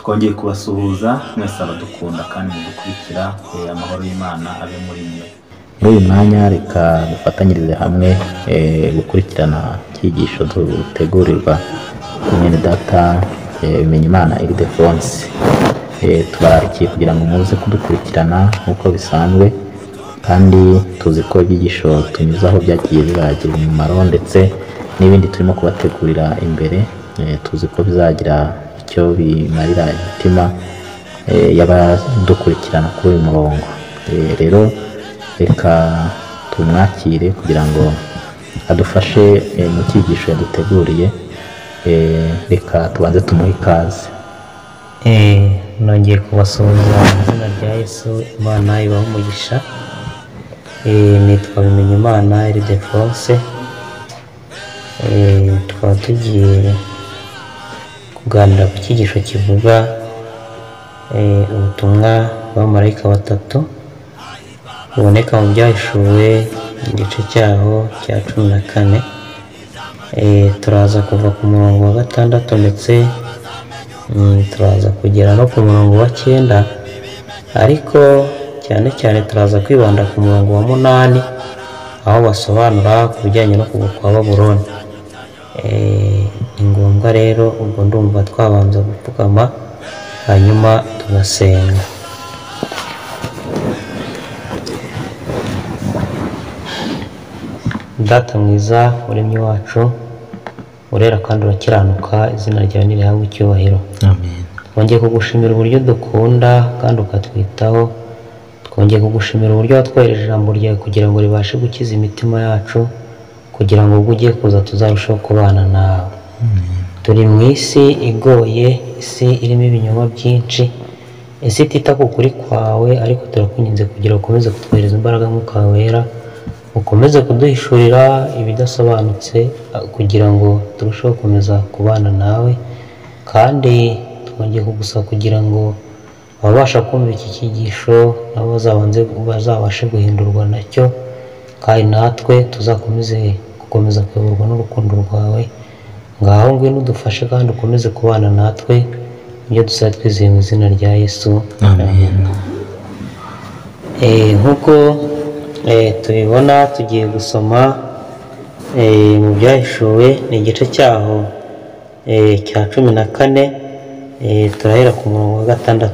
Twongeye kubasuhuza mwese abadukunda kandi mudukurikira, amahoro y'Imana abe muri mwe. Muri uyu mwanya reka dufatanyirize hamwe gukurikirana icyigisho dutegurirwa mwene data Bimenyimana Ildephonse. Tubararikiye kugira ngo muze kudukurikirana nk'uko bisanzwe, kandi tuzi ko ibyigisho tunyuzaho byagiye bibagirira umumaro, ndetse n'ibindi turimo kubategurira imbere, tuzi ko bizagira icyo bimarira imitima y'abadukurikirana kuri uyu murongo. Rero reka tumwakire kugira ngo adufashe mu cyigisho yaduteguriye. Reka tubanze tumuhe ikaze. Nongeye kubasuhuza mu izina rya Yesu, Imana ibahe umugisha. Nitwa Bimenyimana Ildephonse. Tukaba tugiye kuganira ku cyigisho kivuga ubutumwa bw'abamarayika batatu buboneka mu byahishuwe igice cyaho cya 14. Turaza kuva ku murongo wa 6 ndetse turaza kugera no ku murongo wa 9, ariko cyane cyane turaza kwibanda ku murongo wa 8 aho basobanura ku bijyanye no kugwa kwa Babuloni. Ni ngombwa rero ubwo ndumva twabanza gupfukama hanyuma tugasenga. Data mwiza uremye wacu, urera kandi urakiranuka, izina ryawe nirihabwe icyubahiro. Amen. Twongeye kugushimira uburyo dukunda kandi ukatwitaho. Twongeye kugushimira uburyo watwohereje ijambo ryawe kugira ngo ribashe gukiza imitima yacu, kugira ngo ubwo ugiye kuza tuzarusheho kubana nawe. Turi mu isi igoye, isi irimo ibinyoma byinshi, isi itita ku kuri kwawe, ariko turakwinginze kugira ngo ukomeze kutwohereza imbaraga Mwuka Wera, ukomeze kuduhishurira ibidasobanutse kugira ngo turusheho gukomeza kubana nawe. Kandi twongeye kugusaba kugira ngo ababasha kumva iki cyigisho nabo bazabashe guhindurwa nacyo, kandi natwe tuzakomeze gukomeza kuyoborwa n'urukundo rwawe. Ngaho ngwino udufashe kandi ukomeze kubana natwe, ibyo dusaba twizeye mu izina rya Yesu. Amen. Nk'uko tubibona tugiye gusoma mu byahishuwe ni igice cyaho cya 14, turahera ku murongo wa 6.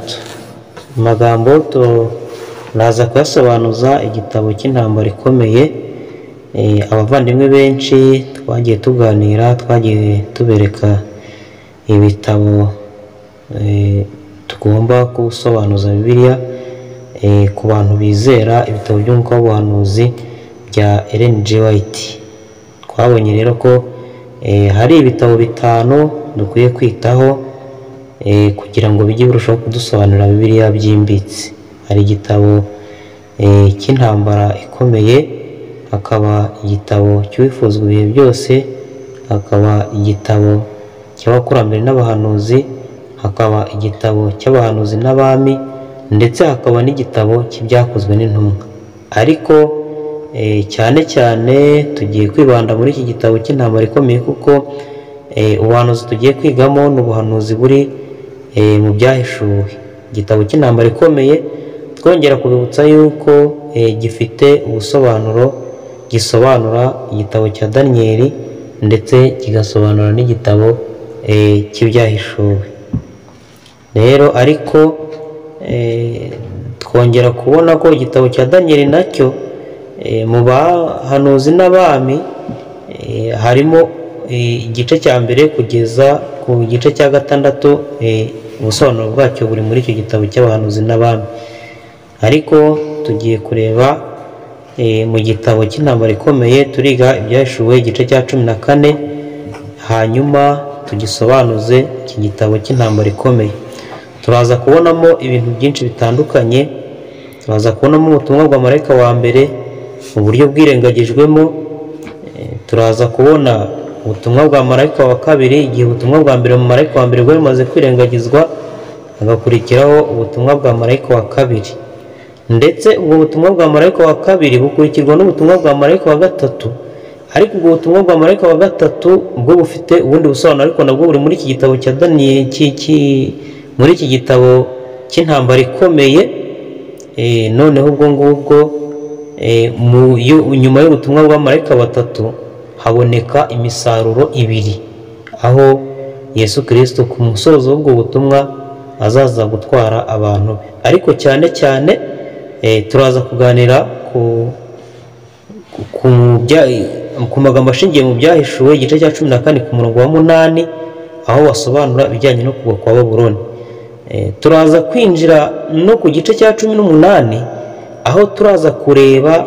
Amagambo turaza kuyasobanuza igitabo cy'intambara ikomeye. Abavandimwe benshi twagiye tuganira, twagiye tubereka ibitabo tugomba gusobanuza Bibiliya ku bantu bizera ibitabo by'umwuka w'ubuhanuzi bya Ellen G. White. Twabonye rero ko hari ibitabo 5 dukwiye kwitaho kugira ngo bijye birushaho kudusobanurira Bibiliya byimbitse. Hari igitabo cy'intambara ikomeye, hakaba igitabo cy'uwifuzwa ibihe byose, hakaba igitabo cy'abakurambere n'abahanuzi, hakaba igitabo cy'abahanuzi n'abami, ndetse hakaba n'igitabo cy'ibyakozwe n'intumwa. Ariko cyane cyane tugiye kwibanda muri iki gitabo cy'intambara ikomeye, kuko ubuhanuzi tugiye kwigamo ni ubuhanuzi buri mu byahishuwe. Igitabo cy'intambara ikomeye twongera kubibutsa yuko gifite ubusobanuro, gisobanura igitabo cya Daniyeli ndetse kigasobanura n'igitabo cy'ibyahishuwe. Rero ariko twongera kubona ko igitabo cya Daniyeli nacyo mu bahanuzi n'abami harimo igice cya mbere kugeza ku gice cya 6, ubusobanuro bwacyo buri muri icyo gitabo cy'abahanuzi n'abami. Ariko tugiye kureba mu gitabo cy'intambara ikomeye, turiga ibyahishuwe igice cya 14, hanyuma tugisobanuze iki gitabo cy'intambara ikomeye. Turaza kubonamo ibintu byinshi bitandukanye. Turaza kubonamo ubutumwa bwa marayika wa mbere mu buryo bwirengagijwemo. Turaza kubona ubutumwa bwa marayika wa kabiri igihe ubutumwa bwa mbere mu marayika wa mbere bwari bumaze kwirengagizwa, hagakurikiraho ubutumwa bwa marayika wa kabiri, ndetse ubwo butumwa bwa marayika wa kabiri bukurikirwa n'ubutumwa bwa marayika wa gatatu. Ariko ubwo butumwa bwa marayika wa gatatu bwo bufite ubundi busobanuro, ariko nabwo buri muri iki gitabo cya Daniyeli, muri iki gitabo cy'intambara ikomeye. Noneho ubwo ngubwo nyuma y'ubutumwa bwa marayika batatu haboneka imisaruro ibiri, aho Yesu Kristo ku musozo w'ubwo butumwa azaza gutwara abantu be. Ariko cyane cyane turaza kuganira ku magambo ashingiye mu byahishuwe igice cya 14 ku murongo wa 8, aho basobanura ibijyanye no kugwa kwa Babuloni. Turaza kwinjira no ku gice cya 18, aho turaza kureba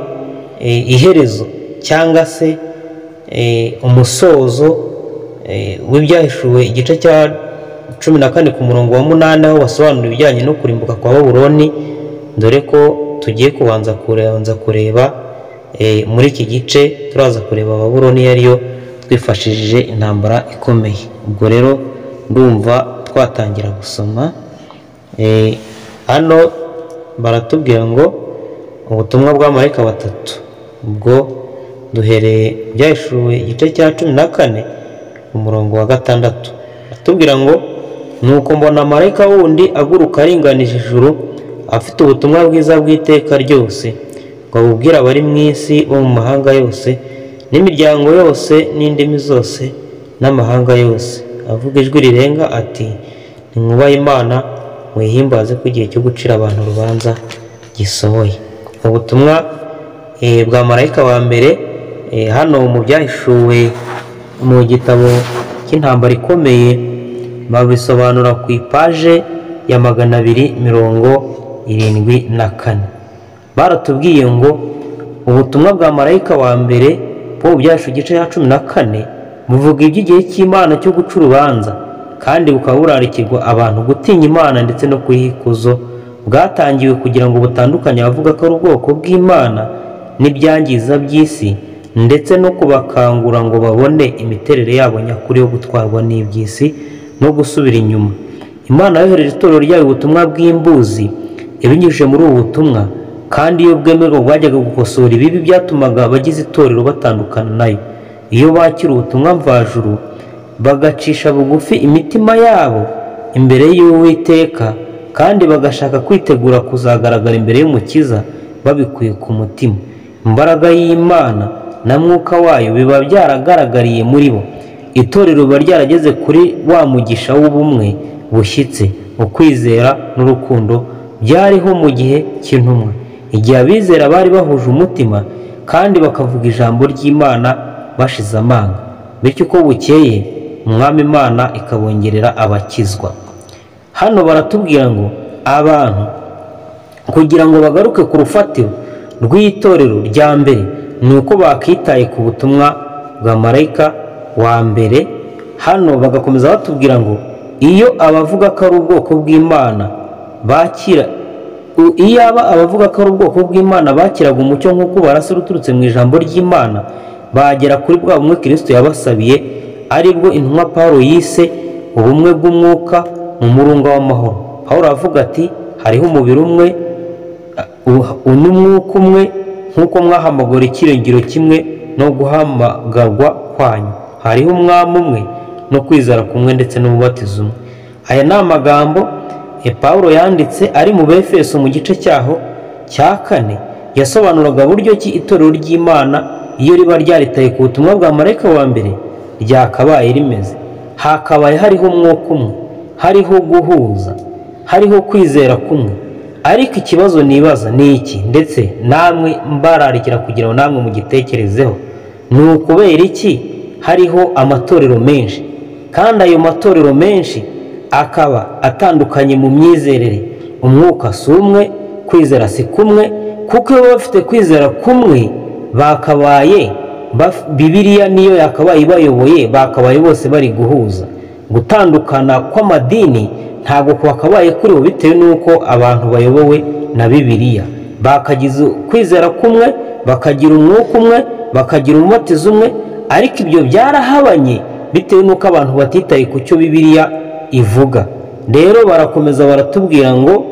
iherezo cyangwa se umusozo w'ibyahishuwe igice cya 14 ku murongo wa 8, aho basobanura ibijyanye no kurimbuka kwa Babuloni. Dore ko tugiye kubanza kureba muri iki gice, turaza kureba Babuloni yariyo twifashishije intambara ikomeye. Ubwo rero ndumva twatangira gusoma. Hano baratubwira ngo ubutumwa bwa marayika batatu. Ubwo duhereye byahishuwe igice cya 14 umurongo wa 6, atubwira ngo nuko mbona marayika wundi aguruka aringanije ijuru, afite ubutumwa bwiza bw'iteka ryose, ngo abubwire abari mu isi bo mu mahanga yose n'imiryango yose n'indimi zose n'amahanga yose, avuga ijwi rirenga ati nimwubahe Imana, mwihimbaze ko igihe cyo gucira abantu urubanza gisohoye. Ubutumwa bwa marayika wa mbere hano mu byahishuwe mu gitabo cy'intambara ikomeye babisobanura ku ipaje ya 274. Baratubwiye ngo ubutumwa bwa marayika wa mbere bwo byahishuwe igice cya 14 buvuga iby'igihe cy'Imana cyo guca urubanza, kandi bukaba burarikirwa abantu gutinya Imana ndetse no kuyiha ikuzo. Bwatangiwe kugira ngo butandukanye abavuga ko ari ubwoko bw'Imana n'ibyangiza by'isi, ndetse no kubakangura ngo babone imiterere yabo nyakuri yo gutwarwa n'iby'isi no gusubira inyuma. Imana yohereje itorero ryayo ubutumwa bw'imbuzi ibinyujije muri ubu butumwa, kandi iyo bwemerwa bwajyaga gukosora ibibi byatumaga abagize itorero batandukana nayo. Iyo bakira ubutumwa mvajuru bagacisha bugufi imitima yabo imbere y'Uwiteka, kandi bagashaka kwitegura kuzagaragara imbere y'Umukiza babikuye ku mutima, imbaraga y'Imana na mwuka wayo biba byaragaragariye muri bo. Itorero riba ryarageze kuri wa mugisha w'ubumwe bushyitse, ukwizera n'urukundo byariho mu gihe cy'intumwa, igihe abizera bari bahuje umutima kandi bakavuga ijambo ry'Imana bashize amanga. Bityo uko bukeye Umwami Imana ikabongerera abakizwa. Hano baratubwira ngo abantu kugira ngo bagaruke ku rufatiro rw'itorero rya mbere ni uko bakitaye ku butumwa bwa marayika wa mbere. Hano bagakomeza batubwira ngo iyo abavuga ko ari ubwoko bw'Imana bakira, iyaba abavuga ko ari ubwoko bw'Imana bakiraga umucyo nk'uko barasa uturutse mu ijambo ry'Imana, bagera kuri bwa bumwe Kristo yabasabiye, aribwo intumwa Paulo yise ubumwe bw'umwuka mu murunga w'amahoro. Paulo avuga ati hariho umubiri umwe n'umwuka umwe, nk'uko mwahamagara ikiringiro kimwe no guhamagarwa kwanyu, hariho umwami umwe no kwizera kumwe ndetse n'umubatizo umwe. Aya ni amagambo Paulo yanditse ari mu Befeso mu gice cyaho cya 4, yasobanuraga buryo ki itorero ry'Imana iyo riba ryaritaye ku butumwa bwa marayika wa mbere ryakabaye rimeze. Hakabaye hariho umwuka umwe, hariho guhuza, hariho kwizera kumwe. Ariko ikibazo nibaza ni iki, ndetse namwe mbararikira kugira ngo namwe mugitekerezeho, ni ukubera iki hariho amatorero menshi, kandi ayo matorero menshi akaba atandukanye mu myizerere? Umwuka si umwe, kwizera si kumwe, kuko iyo bafite kwizera kumwe bakabaye Bibiliya niyo yakabaye ibayoboye, bakabaye bose bari guhuza. Gutandukana kw'amadini ntabwo kwakabaye kuri bo, bitewe n'uko abantu bayobowe na Bibiliya. Bakagize kwizera kumwe, bakagira umwuka umwe, bakagira umubatizo umwe, ariko ibyo byarahabanye bitewe n'uko abantu batitaye ku cyo Bibiliya ivuga. Rero barakomeza baratubwira ngo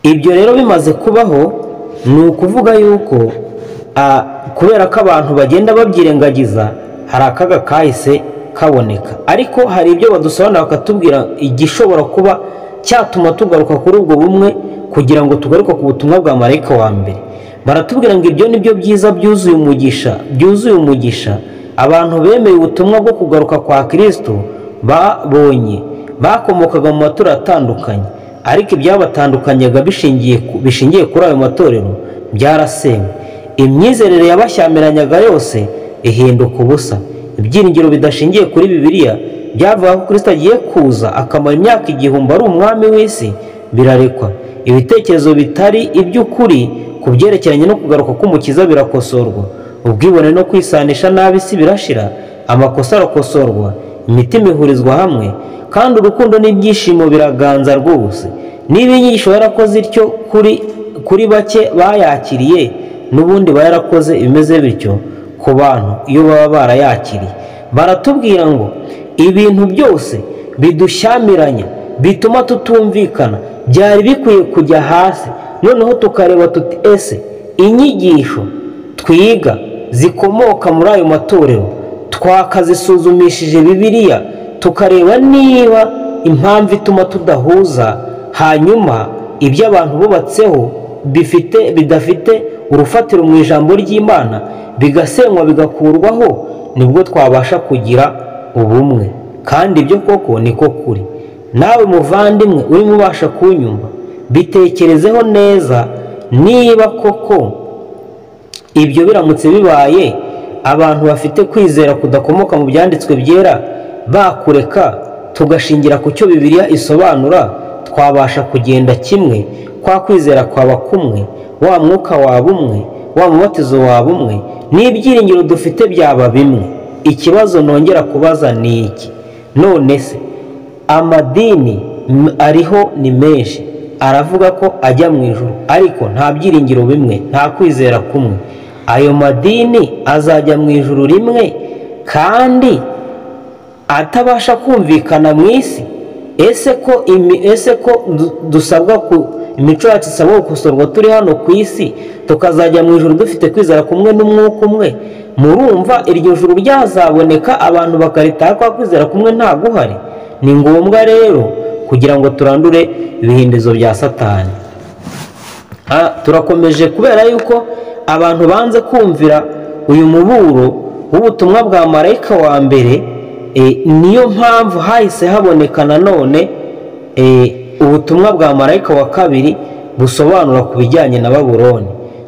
ibyo rero bimaze kubaho, ni ukuvuga yuko kubera ko abantu bagenda babyirengagiza, hari akaga kahise kaboneka. Ariko hari ibyo badusobanura bakatubwira igishobora kuba cyatuma tugaruka kuri ubwo bumwe, kugira ngo tugaruke ku butumwa bwa marayika wa mbere. Baratubwira ngo ibyo nibyo byiza byuzuye umugisha, byuzuye umugisha abantu bemeye ubutumwa bwo kugaruka kwa Kristo babonye. Bakomokaga mu matorero atandukanye, ariko ibyabatandukanyaga bishingiye kuri ayo matorero byarasenywe. Imyizerere yabashyamiranaga yose ihinduka ubusa. Ibyiringiro bidashingiye kuri Bibiliya byavuga ko Kristo agiye kuza akamara imyaka 1000 ari umwami w'isi birarekwa. Ibitekerezo bitari iby'ukuri ku byerekeranye no kugaruka k'Umukiza birakosorwa. Ubwibone no kwisanisha nabi si birashira, amakosa arakosorwa, imitima ihurizwa hamwe, kandi urukundo n'ibyishimo biraganza rwose. Niba inyigisho yarakoze ityo kuri bake bayakiriye, n'ubundi bayarakoze imeze bityo ku bantu iyo baba barayakiriye. Baratubwira ngo ibintu byose bidushyamiranya bituma tutumvikana byari bikwiye kujya hasi, noneho tukareba tuti ese inyigisho twiga zikomoka muri ayo matorero twakazisuzumishije Bibiliya, tukareba niba impamvu ituma tudahuza, hanyuma ibyo abantu bubatseho bidafite urufatiro mu ijambo ry'Imana bigasenywa bigakurwaho, nibwo twabasha kugira ubumwe. Kandi ibyo koko niko kuri. Nawe muvandimwe urimo ubasha kunyumva, bitekerezeho neza niba koko ibyo biramutse bibaye, abantu bafite kwizera kudakomoka mu byanditswe byera bakureka tugashingira ku cyo Bibiliya isobanura, twabasha kugenda kimwe, kwa kwizera kwaba kumwe, wa mwuka waba umwe, wa mubatizo waba umwe, n'ibyiringiro dufite byaba bimwe. Ikibazo nongera kubaza ni iki: none se amadini ariho ni menshi, aravuga ko ajya mu ijuru, ariko nta byiringiro bimwe, nta kwizera kumwe. Ayo madini azajya mu ijuru rimwe kandi atabasha kumvikana mu isi? Ese ko dusabwa ku imico yacu isabwa gukosorwa turi hano ku isi, tukazajya mu ijuru dufite kwizera kumwe n'umwuka umwe, murumva iryo juru ryazaboneka abantu bakaritaha kwa kwizera kumwe nta guhari? Ni ngombwa rero kugira ngo turandure ibihindizo bya Satani. Turakomeje kubera yuko abantu banze kumvira uyu muburo w'ubutumwa bwa marayika wa mbere, niyo mpamvu hahise haboneka nanone ubutumwa bwa marayika wa kabiri busobanura ku bijyanye na Babuloni.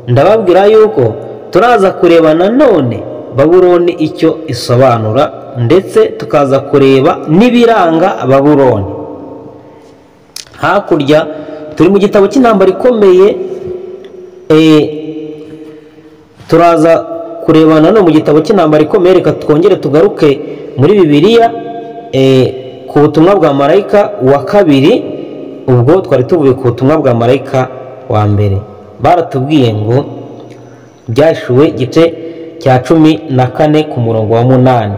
Ndababwira yuko turaza kureba nanone Babuloni icyo isobanura, ndetse tukaza kureba n'ibiranga Babuloni. Hakurya turi mu gitabo cy'intambara ikomeye, turaza kureba nanone mu gitabo cy'intambara ikomeye. Reka twongere tugaruke muri Bibiliya ku butumwa bwa marayika wa kabiri. Ubwo twari tuvuye ku butumwa bwa marayika wa mbere, baratubwiye ngo byashuwe igice cya 14 ku murongo wa 8,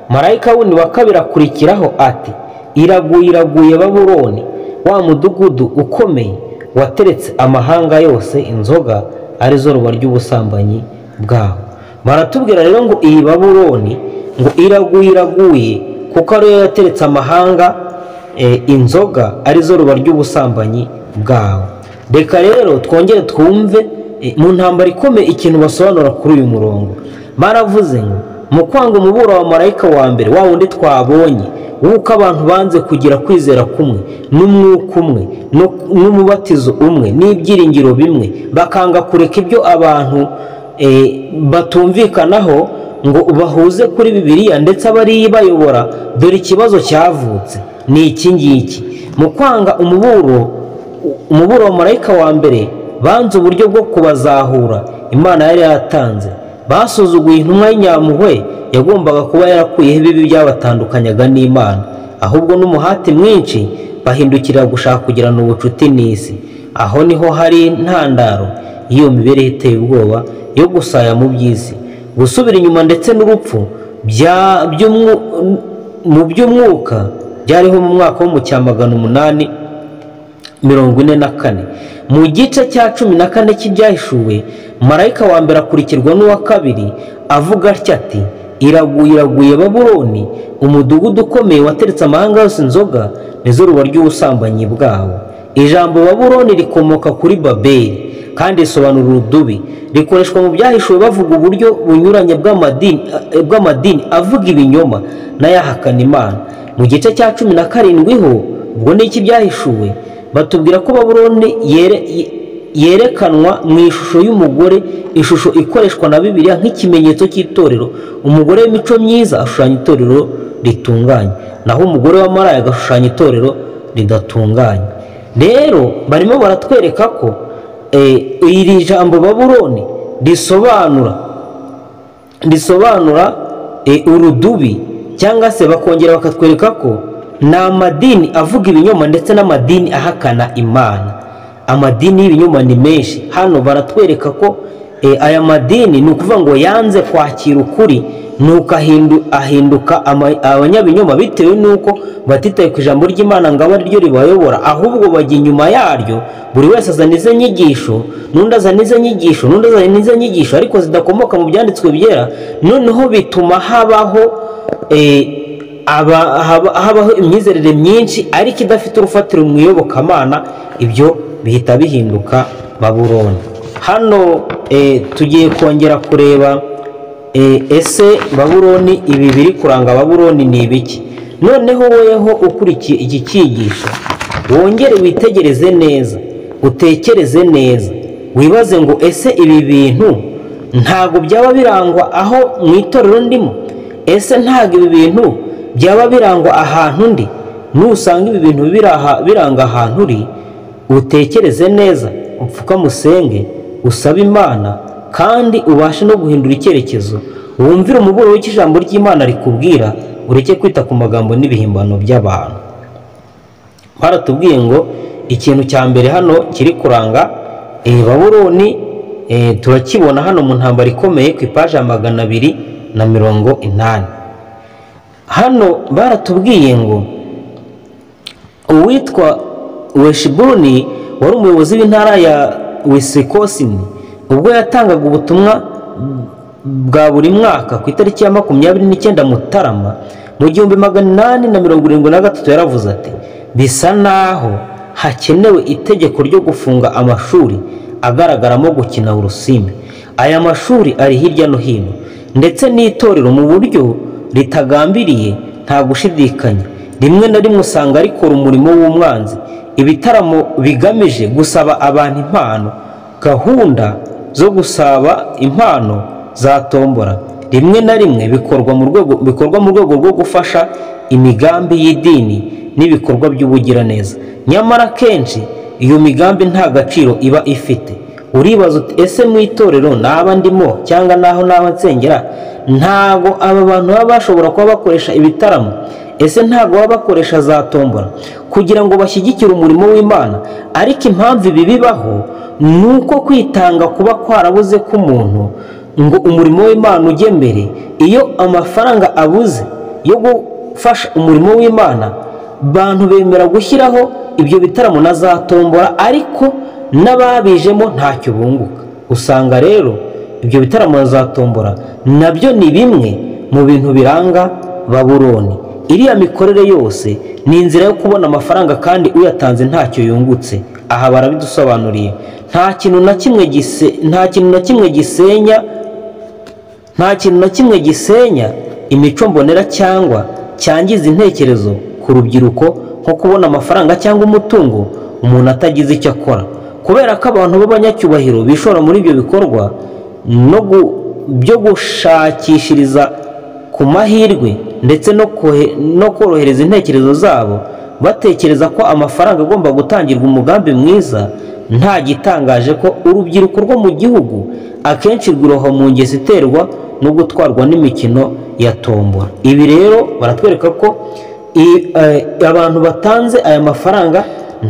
marayika wundi wa kabiri akurikiraho ati: iraguye, iraguye Babuloni, wa mudugudu ukomeye wateretse amahanga yose inzoga, arizo ruba ry'ubusambanyi bwawo. Baratubwira rero ngo iyi Babuloni ngo iraguye, iraguye kuko ariyo yateretse amahanga inzoga, arizo ruba ry'ubusambanyi bwawo. Reka rero twongere twumve mu ntambara ikomeye ikintu basobanura kuri uyu murongo. Baravuze ngo mu kwanga umuburo wa marayika wa mbere, wa wundi twabonye w'uko abantu banze kugira kwizera kumwe n'umwuka umwe n'umubatizo umwe n'ibyiringiro bimwe, bakanga kureka ibyo abantu batumvikanaho ngo bahuze kuri Bibiliya, ndetse abari bayobora. Dore ikibazo cyavutse ni iki ngiki: mu kwanga umuburo wa marayika wa mbere, banze uburyo bwo kubazahura Imana yari yatanze. Basuzuguye intumwa y'inyampuhwe yagombaga kuba yarakuyeho ibibi byabatandukanyaga n'Imana, ahubwo n'umuhati mwinshi bahindukira gushaka kugirana ubucuti n'isi. Aho niho hari intandaro y'iyo mibereho iteye ubwoba yo gusaya mu by'isi, gusubira inyuma ndetse n'urupfu mu by'umwuka byariho mu mwaka wo mu 1844. Mu gice cya 14 cy'ibyahishuwe, marayika wa mbere akurikirwa n'uwa kabiri avuga atya ati: Iraguye, iraguye Babuloni, umudugudu ukomeye wateretse amahanga yose inzoga, nizo ruba ry'ubusambanyi bwabo. Ijambo Babuloni rikomoka kuri Babeli kandi risobanura urudubi. Rikoreshwa mu byahishuwe bavuga uburyo bunyuranye bw'amadini avuga ibinyoma n'ayahakana Imana. Mu gice cya 17 ho, ubwo ni iki byahishuwe, batubwira ko Babuloni yerekanwa mu ishusho y'umugore, ishusho ikoreshwa na Bibiliya nk'ikimenyetso cy'itorero. Umugore w'imico myiza ashushanya itorero ritunganye, naho umugore w'amaraya agashushanya itorero ridatunganye. Rero barimo baratwereka ko iri jambo Babuloni risobanura urudubi, cyangwa se bakongera bakatwereka ko ni amadini avuga ibinyoma ndetse n'amadini ahakana Imana. Amadini y'ibinyoma ni menshi. Hano baratwereka ko aya madini ni ukuvuga ngo yanze kwakira ukuri, nuko ahinduka abanyabinyoma bitewe n'uko batitaye ku ijambo ry'Imana ngo abe ariryo ribayobora, ahubwo bajya inyuma yaryo. Buri wese azana ize nyigisho, n'undi azana ize nyigisho, n'undi azana ize nyigisho, ariko zidakomoka mu byanditswe byera. Noneho bituma habaho habaho imyizerere myinshi ariko idafite urufatiro mu iyobokamana. Ibyo bihita bihinduka Babuloni. Hano tugiye kongera kureba ese Babuloni, ibi biri kuranga Babuloni ni ibiki? Noneho weho ukurikiye iki cyigisho, wongere witegereze neza, utekereze neza, wibaze ngo ese ibi bintu ntago byaba birangwa aho mu itorero ndimo? Ese ntago ibi bintu byaba birangwa ahantu ndi? Nusanga ibi bintu biranga ahantu uri, utekereze neza, upfukamusenge, usabe Imana, kandi ubashe no guhindura icyerekezo, wumvire umuburo w'ijambo ry'Imana rikubwira, ureke kwita ku magambo n'ibihimbano by'abantu. Baratubwiye ngo ikintu cya mbere hano kiri kuranga Babuloni, turakibona hano mu ntambara ikomeye ku ipaji ya 280. Hano baratubwiye ngo uwitwa Weshibuni wari umuyobozi w'intara ya Wisconsin, ubwo yatangaga ubutumwa bwa buri mwaka ku itariki ya 29 Mutarama mu 1873, yaravuze ati: bisa naho hakenewe itegeko ryo gufunga amashuri agaragaramo gukina urusimbi. Aya mashuri ari hirya no hino, ndetse n'itorero mu buryo ritagambiriye, nta gushidikanya rimwe na rimwe usanga rikora umurimo w'umwanzi. Ibitaramo bigamije gusaba abantu impano, gahunda zo gusaba impano za tombora, rimwe na rimwe bikorwa mu rwego rwo gufasha imigambi y'idini n'ibikorwa by'ubugiraneza. Nyamara kenshi iyo migambi nta gaciro iba ifite. Uribaza uti ese mu itorero naba ndimo cyangwa naho naba nsengera, ntago aba bantu baba bashobora kuba bakoresha ibitaramo? Ese ntago baba bakoresha za tombora kugira ngo bashyigikire umurimo w'Imana? Ariko impamvu ibi bibaho ni uko kwitanga kuba kwarabuze k'umuntu ngo umurimo w'Imana ujye mbere. Iyo amafaranga abuze yo gufasha umurimo w'Imana, bantu bemera gushyiraho ibyo bitaramo na za tombora, ariko n'ababijemo ntacyo bunguka. Usanga rero ibyo bitaramo na za tombora nabyo ni bimwe mu bintu biranga Babuloni. Iriya mikorere yose ni inzira yo kubona amafaranga kandi uyatanze ntacyo yungutse. Aha barabidusobanuriye. Nta kintu na kimwe gisenya imico mbonera cyangwa cyangiza intekerezo ku rubyiruko nko kubona amafaranga cyangwa umutungo umuntu atagize icyo akora. Kubera ko abantu b'abanyacyubahiro bishora muri ibyo bikorwa no byo gushakishiriza ku mahirwe ndetse no korohereza intekerezo zabo, batekereza ko amafaranga agomba gutangirwa umugambi mwiza. Nta gitangaje ko urubyiruko rwo mu gihugu akenshi rwiroha mu ngeso iterwa no gutwarwa n'imikino ya tombora. Ibi rero baratwereka ko abantu batanze aya mafaranga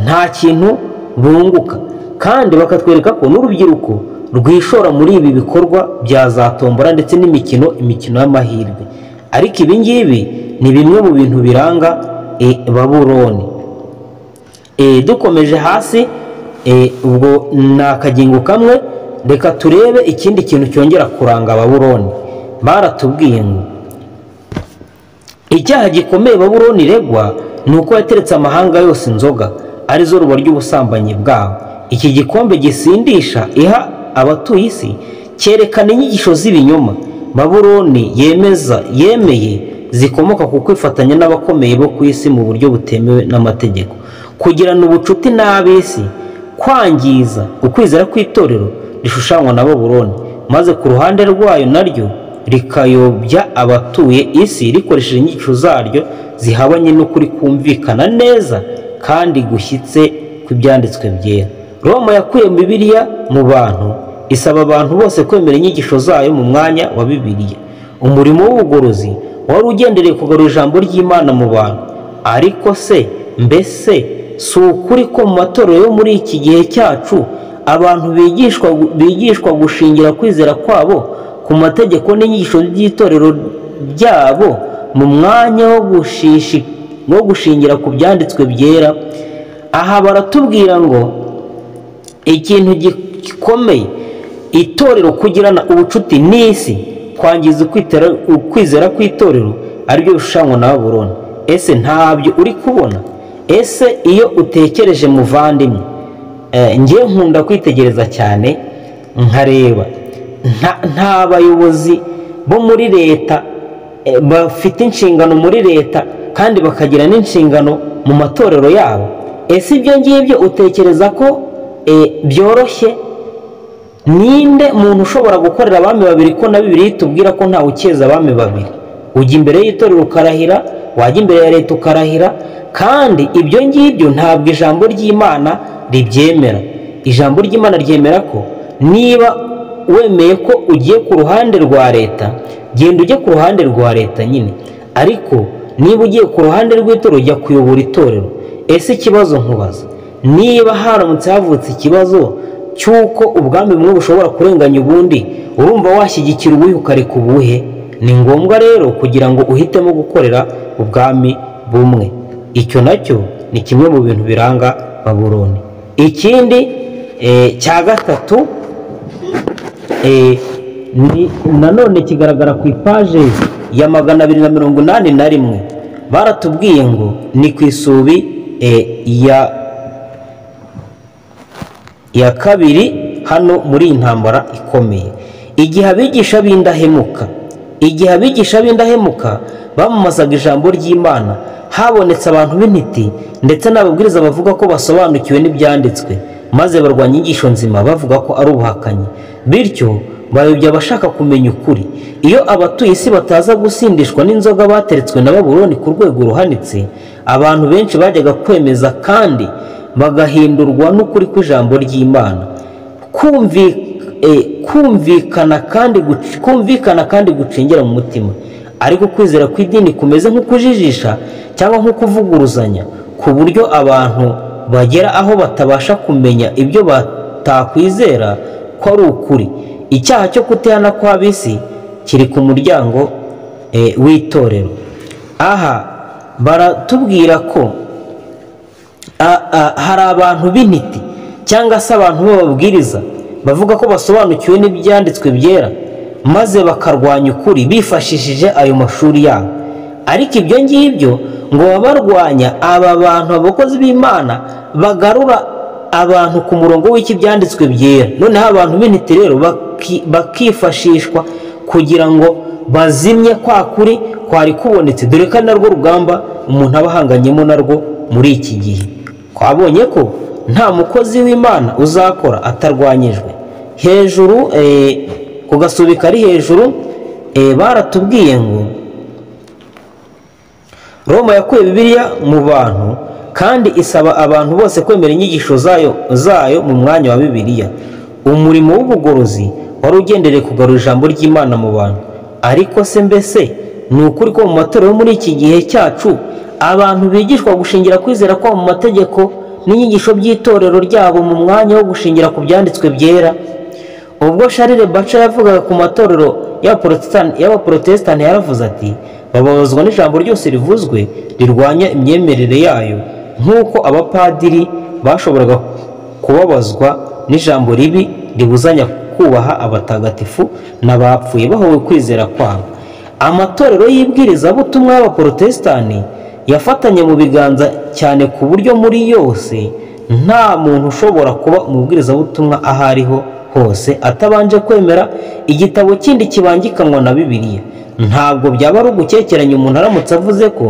nta kintu bunguka, kandi bakatwereka ko n'urubyiruko rwishora muri ibi bikorwa bya za tombora ndetse n'imikino y'amahirwe. Ariko ibi ngibi ni bimwe mu bintu biranga Babuloni. Dukomeje hasi, ubwo ni akagingo kamwe, reka turebe ikindi kintu cyongera kuranga Babuloni. Baratubwiye ngo Icyaha gikomeye Babuloni iregwa ni uko yateretse amahanga yose inzoga, arizo ruba ry'ubusambanyi bwabo. Iki gikombe gisindisha iha abatuye isi cyerekana inyigisho z'ibinyoma Babuloni yemeye zikomoka ku kwifatanya n'abakomeye bo ku isi mu buryo butemewe n'amategeko, kugirana ubucuti n'ab'isi, kwangiza ukwizera kw'itorero rishushanywa na Babuloni, maze ku ruhande rwayo naryo rikayobya abatuye isi rikoresheje inyigisho zaryo zihabanye n'ukuri kumvikana neza kandi gushyitse kw'ibyanditswe byera. Roma yakuye Bibiliya mu bantu, isaba abantu bose kwemera inyigisho zayo mu mwanya wa Bibiliya. Umurimo w'ubugorozi wari ugendereye kugarura ijambo ry'Imana mu bantu. Ariko se mbese si ukuri ko mu matorero yo muri iki gihe cyacu abantu bigishwa gushingira kwizera kwabo ku mategeko n'inyigisho by'itorero ryabo mu mwanya wo gushingira ku byanditswe byera? Aha baratubwira ngo ikintu gikomeye itorero kugirana ubucuti n'isi, kwangiza ukwizera kw'itorero aribyo bishushanywa na Babuloni. Ese ntabyo uri kubona? Ese iyo utekereje muvandimwe, ngiye nkunda kwitegereza cyane nkareba nta bayobozi bo muri leta bafite inshingano muri leta kandi bakagira n'inshingano mu matorero yabo. Ese ibyo ngibyo utekereza ko byoroshye? Ninde muntu ushobora gukorera abami babiri, ko na Bibiliya itubwira ko ntawe ukeza abami babiri? Ujya imbere y'itorero ukarahira, wajya imbere ya leta ukarahira, kandi ibyo ngibyo ntabwo ijambo ry'Imana ribyemera. Ijambo ry'Imana ryemera ko niba wemeye ko ugiye ku ruhande rwa leta, genda ujye ku ruhande rwa leta nyine, ariko niba ugiye ku ruhande rw'itorero ujya kuyobora itorero. Ese ikibazo nkubaza, niba haramutse havutse ikibazo cy'uko ubwami bumwe bushobora kurenganya ubundi, urumva washyigikira ubuhe ukareka ubuhe? Ni ngombwa rero kugira ngo uhitemo gukorera ubwami bumwe. Icyo nacyo ni kimwe mu bintu biranga Babuloni. Ikindi cya gatatu ni nanone kigaragara ku ipaje ya 281, baratubwiye ngo ni ku isubi ya kabiri hano muri iyi ntambara ikomeye. Igihe abigisha b'indahemuka bamamazaga ijambo ry'Imana, habonetse abantu b'intiti ndetse n'ababwiriza bavuga ko basobanukiwe n'ibyanditswe, maze barwanya inyigisho nzima bavuga ko ari ubuhakanyi, bityo bayobya abashaka kumenya ukuri. Iyo abatuye isi bataza gusindishwa n'inzoga bateretswe na Babuloni ku rwego ruhanitse, abantu benshi bajyaga kwemeza kandi bagahindurwa n'ukuri kw'ijambo ry'Imana. Kumvikana kandi gucengera mu mutima. Ariko kwizera kw'idini kumeze nk'ukujijisha cyangwa nko kuvuguruzanya, ku buryo abantu bagera aho batabasha kumenya ibyo batakwizera ko ari ukuri. Icyaha cyo kutihana kw'ab'isi kiri ku muryango w'itorero. Aha baratubwira ko hari abantu b'intiti cyangwa se abantu b'ababwiriza bavuga ko basobanukiwe n'ibyanditswe byera, maze bakarwanya ukuri bifashishije ayo mashuri yabo. Ariko ibyo ngibyo ngo babarwanya aba bantu, abakozi b'Imana bagarura abantu ku murongo w'iki byanditswe byera. Noneho abantu b'intiti rero bakifashishwa kugira ngo bazimye kwa kuri kwari kubonetse, dore ko narwo rugamba umuntu aba ahanganyemo narwo muri iki gihe. Twabonye ko nta mukozi w'Imana uzakora atarwanyijwe. Hejuru ku gasubi kari hejuru baratubwiye ngo Roma yakuye Bibiliya mu bantu kandi isaba abantu bose kwemera inyigisho zayo mu mwanya wa Bibiliya. Umurimo w'ubugorozi wari ugendereye kugarura ijambo ry'Imana mu bantu. Ariko se mbese ni ukuri ko mu matorero muri iki gihe cyacu abantu bigishwa gushingira kwizera kwabo mu mategeko n'inyigisho by'itorero ryabo mu mwanya wo gushingira ku byanditswe byera? Ubwo Charles Baca yavugaga ku matorero y'abaporotesitanti yaravuze ati: bababazwa n'ijambo ryose rivuzwe rirwanya imyemerere yayo, nk'uko abapadiri bashoboraga kubabazwa n'ijambo ribi ribuzanya kubaha abatagatifu n'abapfuye bahowe kwizera kwabo. Amatorero y'ibwirizabutumwa y'abaporotesitanti yafatanye mu biganza cyane ku buryo muri yose nta muntu ushobora kuba umubwirizabutumwa aho ariho hose atabanje kwemera igitabo kindi kibangikanwa na Bibiliya. Ntabwo byaba ari ugukekeranya umuntu aramutse avuze ko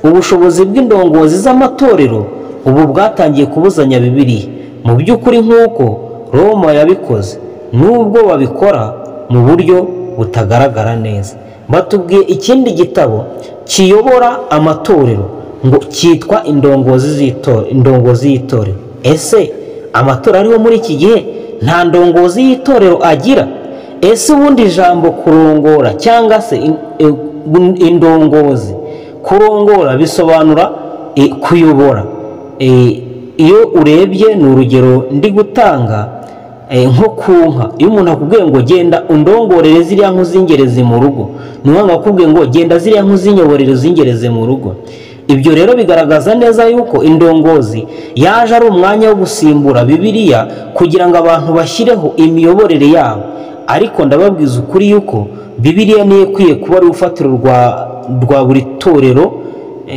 ubushobozi bw'indongozi z'amatorero ubu bwatangiye kubuzanya Bibiliya mu by'ukuri nk'uko Roma yabikoze, nubwo babikora mu buryo butagaragara neza. Batubwiye ikindi gitabo kiyobora amatorero ngo cyitwa indongozi y'itorero. Ese amatorero ariho muri iki gihe nta ndongozi y'itorero agira? Ese ubundi ijambo kurongora cyangwa se indongozi, kurongora bisobanura kuyobora. Iyo urebye ni urugero ndi gutanga nko ku nka, iyo umuntu akubwiye ngo genda undongorere ziriya nka uzingereze mu rugo, ni ukuvuga ngo akubwiye ngo genda ziriya nka uzinyoborere uzingereze mu rugo. Ibyo rero bigaragaza neza yuko indongozi yaje ari umwanya wo gusimbura Bibiliya kugira ngo abantu bashyireho imiyoborere yabo. Ariko ndababwiza ukuri yuko Bibiliya niyo ikwiye kuba ari urufatiro rwa buri torero,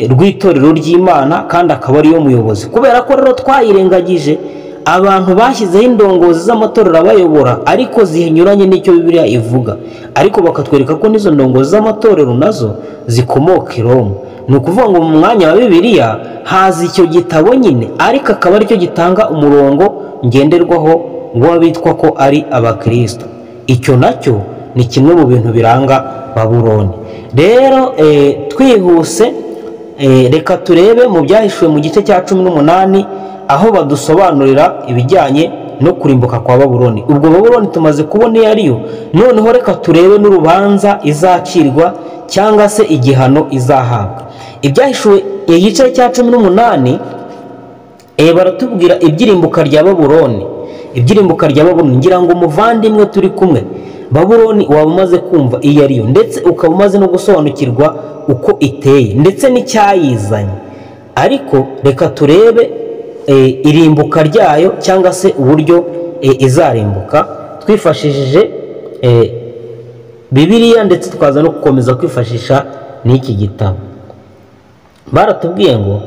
rw'itorero ry'Imana, kandi akaba ariyo muyobozi. Kubera ko rero twayirengagije, abantu bashyizeho indongozi z'amatorero abayobora ariko zinyuranye n'icyo Bibiliya ivuga, ariko bakatwereka ko n'izo ndongozi z'amatorero nazo zikomoka i Roma. Ni ukuvuga ngo mu mwanya wa Bibiliya haza icyo gitabo nyine, ariko akaba aricyo gitanga umurongo ngenderwaho w'abitwa ko ari abakristo. Icyo nacyo ni kimwe mu bintu biranga Babuloni. Rero twihuse, reka turebe mu byahishuwe mu gice cya 18 aho badusobanurira ibijyanye no kurimbuka kwa Babuloni. Ubwo Babuloni tumaze kubona iyo ariyo, noneho reka turebe n'urubanza izacirwa cyangwa se igihano izahabwa. Ibyahishuwe igice cya 18 baratubwira ibyirimbuka rya Babuloni. Ibyirimbuka rya Babuloni, ngira ngo umuvandimwe turi kumwe, Babuloni waba umaze kumva iyo ariyo, ndetse ukaba umaze no gusobanukirwa uko iteye ndetse n'icyayizanye. Ariko reka turebe irimbuka ryayo cyangwa se uburyo izarimbuka twifashishije Bibiliya, ndetse twaza no gukomeza kwifashisha n'iki gitabo. Baratubwiye ngo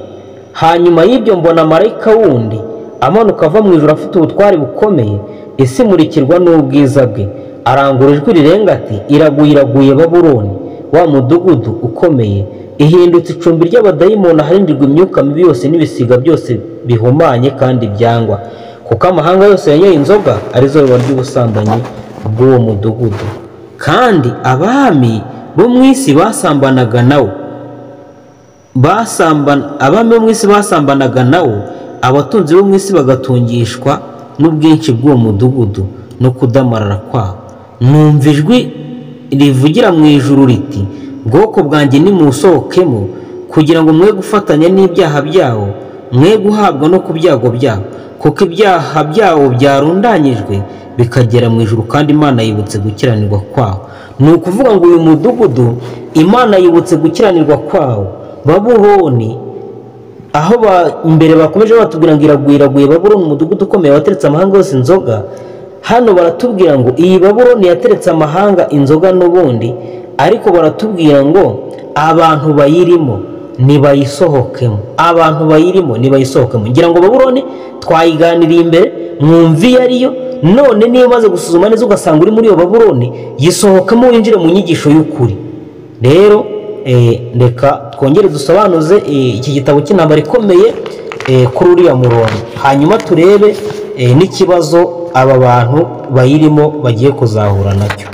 hanyuma y'ibyo mbona marayika wundi amanuka ava mu ijuru afite ubutwari bukomeye, isi imurikirwa n'ubwiza bwe, arangura ijwi rirenga ati iraguye, iraguye Babuloni, wa mudugudu ukomeye, ihindutse icumbi ry'abadayimoni aharindirwa imyuka mibi yose n'ibisiga byose bihumanye kandi byangwa, kuko amahanga yose yanyoye inzoga arizo biba ry'ubusambanyi bw'uwo mudugudu. Kandi abami bo mu isi basambanaga nawo, abami bo mu isi basambanaga nawo, abatunzi bo mu isi bagatungishwa n'ubwinshi bw'uwo mudugudu no kudamarara kwawo. Numva ijwi rivugira mu ijuru riti bwoko bwanjye nimusohokemo, kugira ngo mwe gufatanya n'ibyaha byawo, mwe guhabwa no ku byago byawo, kuko ibyaha byawo byarundanyijwe bikagera mu ijuru, kandi Imana yibutse gukiranirwa kwawo. Ni ukuvuga ngo uyu mudugudu Imana yibutse gukiranirwa kwawo. Babuloni, aho imbere bakomeje batubwira ngo iraguye, iraguye Babuloni, umudugudu ukomeye wateretse amahanga yose inzoga. Hano baratubwira ngo iyi Babuloni yateretse amahanga inzoga n'ubundi, ariko baratubwira ngo abantu bayirimo nibayisohokemo, abantu bayirimo nibayisohokemo. Ngira ngo Babuloni twayiganiriye imbere, mwumvi iyo ariyo. None niba umaze gusuzuma neza ugasanga uri muri iyo Babuloni, yisohokemo winjire mu nyigisho y'ukuri. Rero reka twongere dusobanuze iki gitabo cy'intambara ikomeye kuri uriya murongo, hanyuma turebe n'ikibazo aba bantu bayirimo bagiye kuzahura nacyo.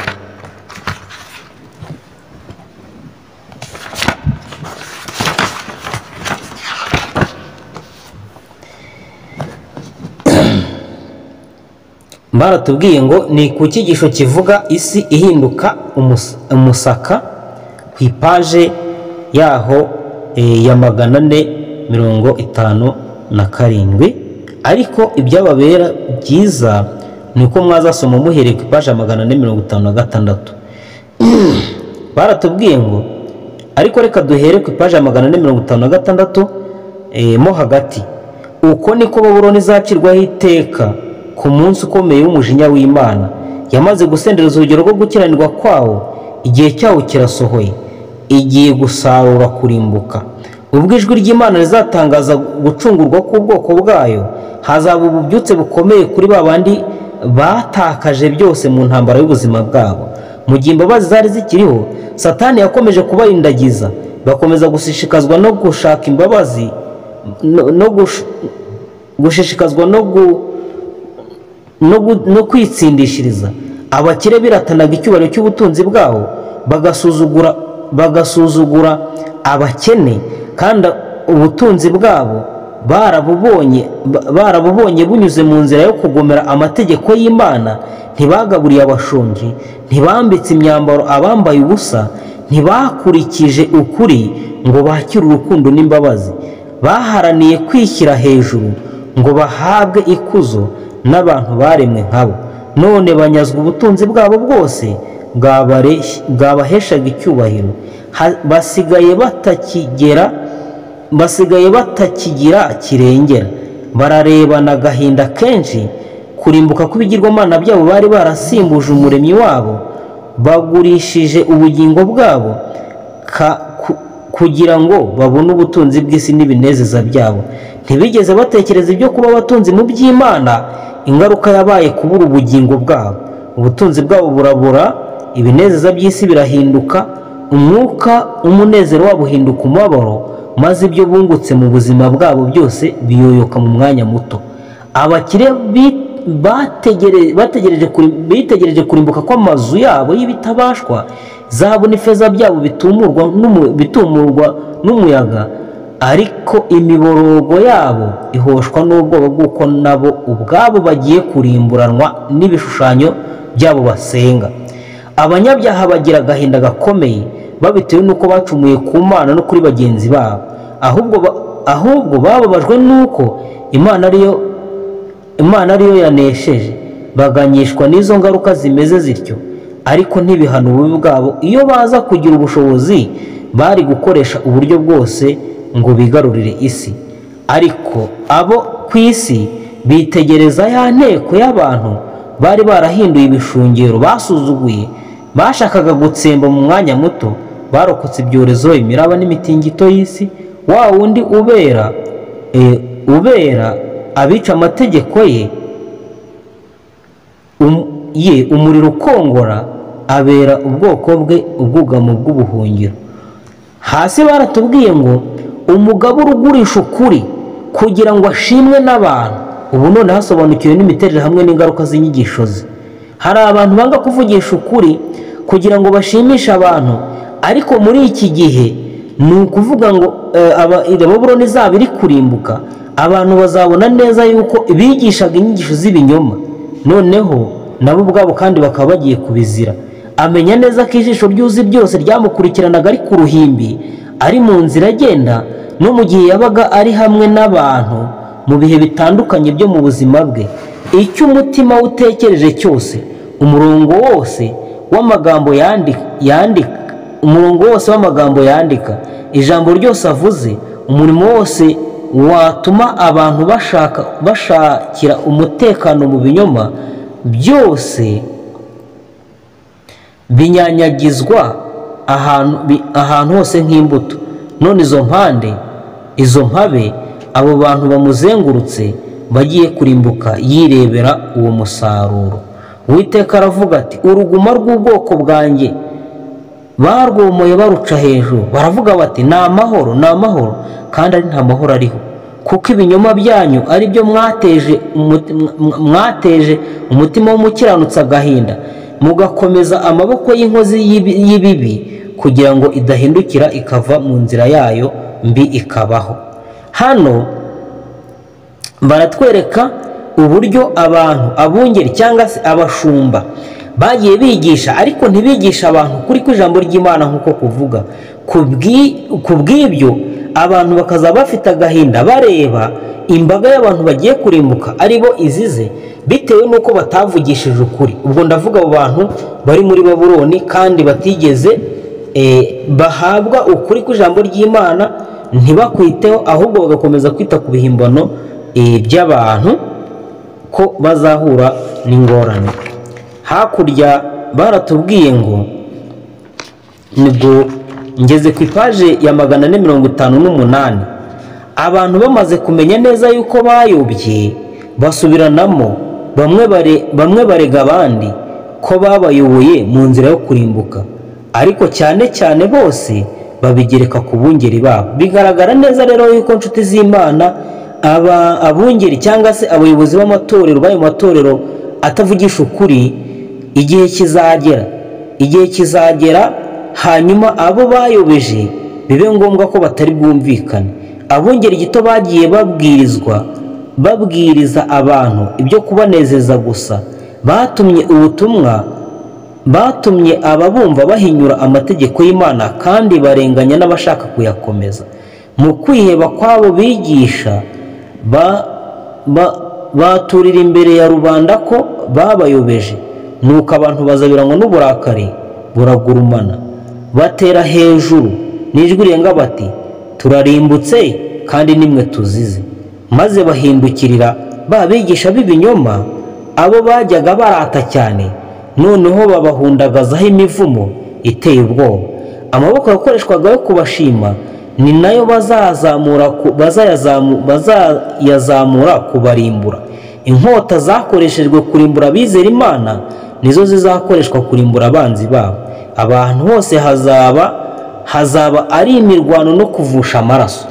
Baratubwiye ngo ni ku cyigisho kivuga isi ihinduka umusaka, ku ipaje yaho ya 457. Ariko ibyababera byiza ni uko mwazasoma muhereye ku ipaje ya 456. Baratubwiye ngo ariko reka duhere ku ipaje ya 456 mo hagati. Uko niko Babuloni izacirwaho iteka ku munsi ukomeye w'umujinya w'Imana. Yamaze gusendereza urugero rwo gukiranirwa kwawo, Igihe cyawo kirasohoye, igiye gusarura kurimbuka. Ubwo ijwi ry'Imana rizatangaza gucungurwa k'ubwoko bwayo, hazaba ububyutse bukomeye kuri ba bandi batakaje byose mu ntambara y'ubuzima bwabo. Mu gihe imbabazi zari zikiriho, Satani yakomeje kubarindagiza, bakomeza gushishikazwa no gushaka imbabazi no gushishikazwa no kwitsindishiriza. Abakire biratanaga icyubahiro cy'ubutunzi bwabo, bagasuzugura abakene, kandi ubutunzi bwabo barabubonye bunyuze mu nzira yo kugomera amategeko y'Imana. Ntibagaburiye abashonji, ntibambitse imyambaro abambaye ubusa, ntibakurikije ukuri ngo bakire urukundo n'imbabazi. Baharaniye kwishyira hejuru ngo bahabwe ikuzo n'abantu baremwe nkabo. None banyazwa ubutunzi bwabo bwose bwabaheshaga icyubahiro. Basigaye batakigira kirengera, bararebana agahinda kenshi kurimbuka kw'ibigirwamana byabo bari barasimbuje umuremyi wabo. Bagurishije ubugingo bwabo kugira ngo babone ubutunzi bw'isi n'ibinezeza byabo. Ntibigeze batekereza ibyo kuba abatunzi mu by'Imana. Ingaruka yabaye kubura ubugingo bwabo. Ubutunzi bwabo burabura, ibinezeza by'isi birahinduka, umwuka umunezero wabo uhinduka umubabaro, maze ibyo bungutse mu buzima bwabo byose biyoyoka mu mwanya muto. Abakire bitegereje kurimbuka kw'amazu yabo y'ibitabashwa, zahabu n'ifeza byabo bitumurwa n'umuyaga, ariko imiborogo yabo ihoshwa n'ubwoba bw'uko nabo ubwabo bagiye kurimburanwa n'ibishushanyo byabo basenga. Abanyabyaha bagira agahinda gakomeye babitewe n'uko bacumuye ku Mana no kuri bagenzi babo. Ahubwo bababajwe n'uko Imana ariyo yanesheje, baganyishwa n'izo ngaruka zimeze zityo. Ariko ntibihana ububi bwabo. Iyo baza kugira ubushobozi bari gukoresha uburyo bwose ngo bigarurire isi. Ariko abo ku isi bitegereza ya nteko y'abantu bari barahinduye ibishungero basuzuguye, bashakaga gutsemba mu mwanya muto, barokotse ibyorezo, imiraba n'imitingito y'isi. Wa wundi ubera abica amategeko ye umuriro ukongora, abera ubwoko bwe ubwugamo bw'ubuhungiro. Hasi baratubwiye ngo umugabo ugurisha ukuri kugira ngo ashimwe n'abantu, ubu none hasobanukiwe n'imiterere hamwe n'ingaruka z'inyigisho ze. Hari abantu banga kuvugisha ukuri kugira ngo bashimishe abantu, ariko muri iki gihe ni ukuvuga ngo Babuloni izaba iri kurimbuka, abantu bazabona neza yuko bigishaga inyigisho z'ibinyoma, noneho nabo ubwabo kandi bakaba bagiye kubizira. Amenya neza ko ijisho ry'uzi byose ryamukurikiranaga ari ku ruhimbi, ari mu nzira agenda, no mu gihe yabaga ari hamwe n'abantu mu bihe bitandukanye byo mu buzima bwe. Icyo umutima we utekereje cyose, umurongo wose w'amagambo yandika, ijambo ryose avuze, umurimo wose watuma abantu bashakira umutekano mu binyoma, byose binyanyagizwa ahantu hose nk'imbuto. None izo mpabe abo bantu bamuzengurutse bagiye kurimbuka yirebera uwo musaruro. Uwiteka aravuga ati uruguma rw'ubwoko bwanjye barwomoye baruca hejuru, baravuga bati ni amahoro, ni amahoro, kandi ari nta mahoro ariho, kuko ibinyoma byanyu ari byo mwateje umutima w'umukiranutsi agahinda, mugakomeza amaboko y'inkozi y'ibibi kugira ngo idahindukira ikava mu nzira yayo mbi ikabaho. Hano baratwereka uburyo abantu abungeri cyangwa se abashumba bagiye bigisha, ariko ntibigisha abantu kuri ku ijambo ry'Imana nkuko kuvuga. Kubw'ibyo abantu bakazaba bafite agahinda bareba imbaga y'abantu bagiye kurimbuka aribo izize, bitewe n'uko batavugishije ukuri. Ubwo ndavuga abo bantu bari muri Babuloni kandi batigeze bahabwa ukuri ku ijambo ry'Imana, ntibakwiteho, ahubwo bagakomeza kwita ku bihimbano by'abantu ko bazahura n'ingorane. Hakurya baratubwiye ngo Nibwo ngeze ku ipaje ya 458. Abantu bamaze kumenya neza yuko bayobye, basubiranamo, bamwe barega abandi ko babayoboye mu nzira yo kurimbuka, ariko cyane cyane bose babigereka ku bungeri babo. Bigaragara neza rero yuko, nshuti z'Imana, aba abungeri cyangwa se abayobozi b'amatorero b'ayo matorero atavugisha ukuri, igihe kizagera hanyuma abo bayobeje bibe ngombwa ko batari bwumvikane. Abungeri gito bagiye babwirizwa, babwiriza abantu ibyo kubanezeza gusa, batumye ubutumwa, batumye ababumva bahinyura amategeko y'Imana kandi barenganya n'abashaka kuyakomeza. Mu kwiheba kw'abo bigisha, baturira imbere ya rubanda ko babayobeje. Nuko abantu bazabiranywa n'uburakari buragurumana, batera hejuru n'ijwi rirenga bati: "Turarimbutse, kandi nimwe tuzize." Maze bahindukirira ba bigisha b'ibinyoma, abo bajyaga barata cyane, noneho babahundagazaho imivumo iteye ubwoba. Amaboko yakoreshwaga yo kubashima ni nayo bazayazamura kubarimbura. Inkota zakoreshejwe kurimbura abizera Imana nizo zizakoreshwa kurimbura abanzi babo. Abantu hose hazaba ari imirwano no kuvusha amaraso.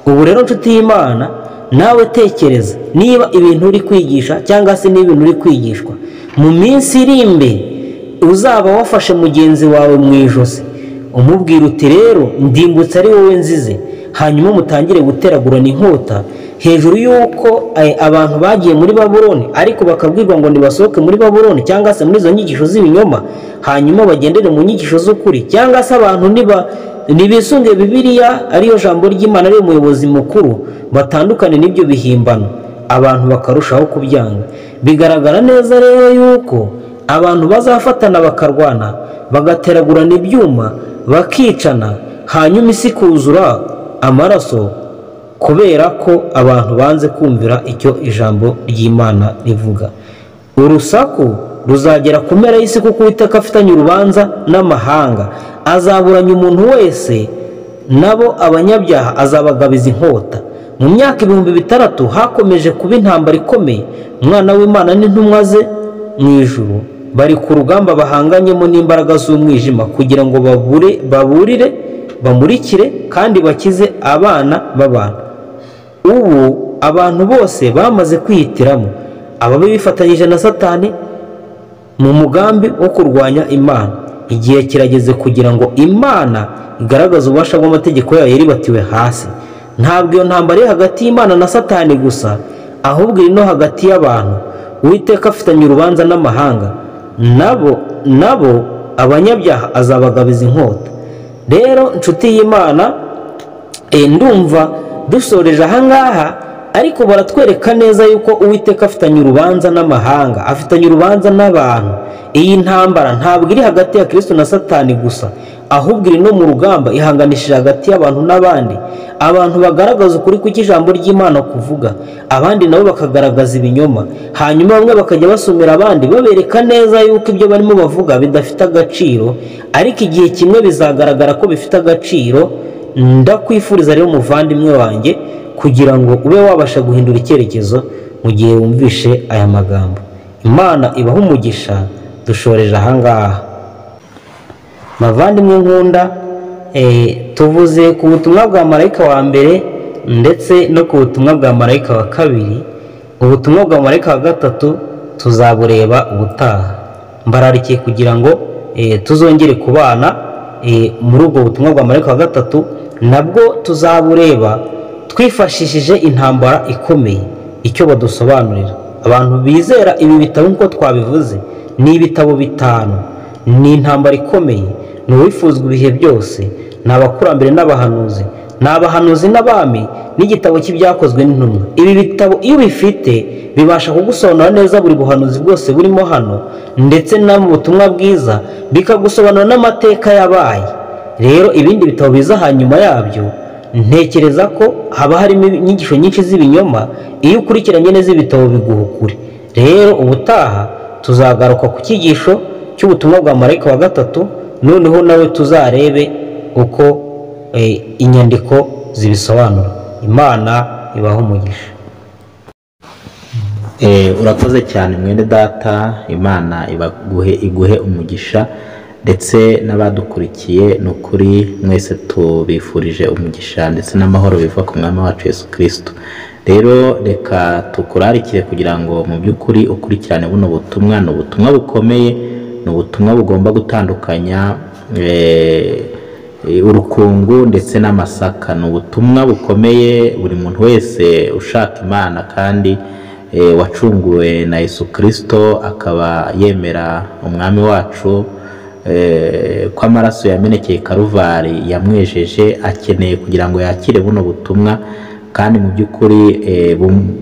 Ubu rero, nshuti y'Imana, nawe tekereza niba ibintu uri kwigisha cyangwa se niba ibintu uri kwigishwa, mu minsi iri imbere uzaba wafashe mugenzi wawe mu ijosi, umubwira uti: "Rero ndimbutse ari wowe nzize," hanyuma mutangire guteragurana inkota hejuru y'uko abantu bagiye muri Babuloni, ariko bakabwirwa ngo nibasohoke muri Babuloni cyangwa se muri izo nyigisho z'ibinyoma, hanyuma bagendere mu nyigisho z'ukuri, cyangwa se abantu niba nibisunge Bibiliya, ariyo jambo ry'Imana, ariyo muyobozi mukuru, batandukane n'ibyo bihimbano, abantu bakarushaho kubyanga. Bigaragara neza rero yuko abantu bazafatana bakarwana, bagateragurana ibyuma, bakicana, hanyuma isi ikuzura amaraso kubera ko abantu banze kumvira icyo ijambo ry'Imana rivuga. Urusaku ruzagera ku mpera y'isi, kuko Uwiteka afitanye urubanza n'amahanga. Azaburanya umuntu wese, nabo abanyabyaha azabagabiza inkota. Mu myaka 6000 hakomeje kuba intambara ikomeye. Umwana w'Imana n'intumwa ze mu ijuru bari ku rugamba bahanganyemo n'imbaraga z'umwijima kugira ngo babure, baburire, bamurikire kandi bakize abana b'abantu. Ubu abantu bose bamaze kwihitiramo ababi bifatanyije na Satani mu mugambi wo kurwanya Imana. Igihe kirageze kugira ngo Imana igaragaze ububasha bw'amategeko yayo yaribatiwe hasi. Ntabwo iyo ntambara iri hagati y'Imana na Satani gusa, ahubwo iri no hagati y'abantu. Uwiteka afitanye urubanza n'amahanga, nabo abanyabyaha azabagabiza inkota. Rero, nshuti y'Imana, ndumva dusoreje ahangaha, ariko baratwereka neza yuko Uwiteka afitanye urubanza n'amahanga, afitanye urubanza n'abantu. Iyi ntambara ntabwo iri hagati ya Kristo na Satani gusa, ahubwo iri no mu rugamba ihanganishije hagati y'abantu n'abandi. Abantu bagaragaza ukuri kuko ijambo ry'Imana kuvuga, abandi nabo bakagaragaza ibinyoma, hanyuma bamwe bakajya basomera abandi, babereka neza yuko ibyo barimo bavuga bidafite agaciro, ariko igihe kimwe bizagaragara ko bifite agaciro. Ndakwifuriza rero, umuvandimwe wanjye, kugira ngo ube wabasha guhindura icyerekezo mu gihe wumvishe aya magambo. Imana ibaha umugisha. Dushoreje ahangaha. Bavandimwe nkunda, tuvuze ku butumwa bwa marayika wa mbere ndetse no ku butumwa bwa marayika wa kabiri. Ubutumwa bwa marayika wa gatatu tuzabureba ubutaha. Mbararikiye kugira ngo tuzongere kubana muri ubwo butumwa bwa marayika wa gatatu. Nabwo tuzabureba twifashishije intambara ikomeye, icyo badusobanurira. Abantu bizera ibi bitabo, nk'uko twabivuze, ni ibitabo bitanu: ni intambara ikomeye, ni uwifuzwa ibihe byose, ni abakurambere n'abahanuzi, ni abahanuzi n'abami, n'igitabo cy'Ibyakozwe n'Intumwa. Ibi bitabo iyo ubifite bibasha kugusobanura neza buri buhanuzi bwose burimo hano, ndetse no mu butumwa bwiza, bikagusobanura n'amateka yabaye. Rero ibindi bitabo biza hanyuma yabyo, ntekereza ko haba harimo inyigisho nyinshi z'ibinyoma. Iyo ukurikiranye neza ibitabo biguha ukuri. Rero ubutaha tuzagaruka ku cyigisho cy'ubutumwa bwa marayika wa gatatu. Noneho nawe tuzarebe uko inyandiko zibisobanura. Imana ibahe umugisha. Urakoze cyane mwene data, Imana iguhe umugisha, ndetse n'abadukurikiye ni ukuri mwese tubifurije umugisha ndetse n'amahoro biva ku mwami wacu Yesu Kristo. Rero reka tukurarikire kugira ngo mu by'ukuri ukurikirane buno butumwa. Ni ubutumwa bukomeye, ni ubutumwa bugomba gutandukanya urukungu ndetse n'amasaka. Ni ubutumwa bukomeye buri muntu wese ushaka Imana kandi wacunguwe na Yesu Kristo akaba yemera umwami wacu ko amaraso yamenekeye Karuvari yamwejeje, akeneye kugira ngo yakire buno butumwa kandi mu by'ukuri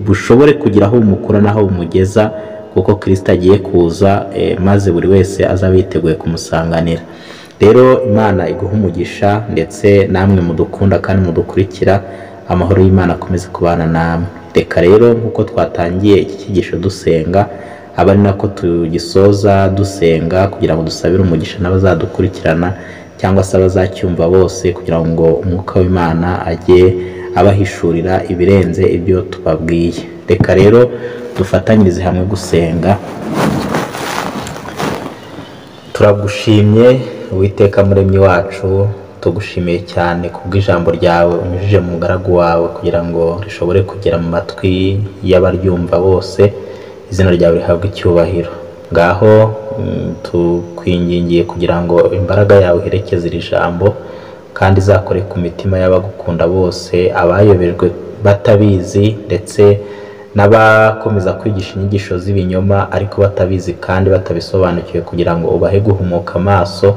bushobore kugira aho bumukura n'aho bumugeza, kuko Kristo agiye kuza maze buri wese azaba yiteguye kumusanganira. Rero Imana iguhe umugisha, ndetse namwe mudukunda kandi mudukurikira, amahoro y'Imana akomeze kubana namwe. Reka rero nk'uko twatangiye iki cyigisho dusenga, aba ari nako tugisoza dusenga kugira ngo dusabire umugisha n'abazadukurikirana cyangwa se abazacyumva bose, kugira ngo umwuka w'Imana ajye abahishurira ibirenze ibyo tubabwiye. Reka rero dufatanyirize hamwe gusenga. Turagushimye Uwiteka muremyi wacu, tugushimiye cyane kubw'ijambo ryawe unyujije mu mugaragu wawe kugira ngo rishobore kugera mu matwi y'abaryumva bose. Izina ryawe rihabwe icyubahiro. Ngaho tukwingingiye kugira ngo imbaraga yawe iherekeze iri jambo kandi izakore ku mitima y'abagukunda bose, abayobejwe batabizi ndetse n'abakomeza kwigisha inyigisho z'ibinyoma ariko batabizi kandi batabisobanukiwe, kugira ngo ubahe guhumuka amaso,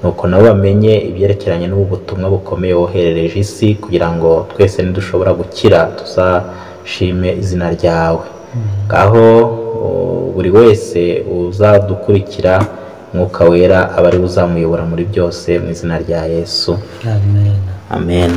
nuko nabo bamenye ibyerekeranye n'ubu butumwa bukomeye woherereje isi, kugira ngo twese nidushobora gukira tuzashime izina ryawe. Ngaho buri wese uzadukurikira Mwuka Wera aba ari uzamuyobora muri byose, mu izina rya Yesu. Amen. Amen.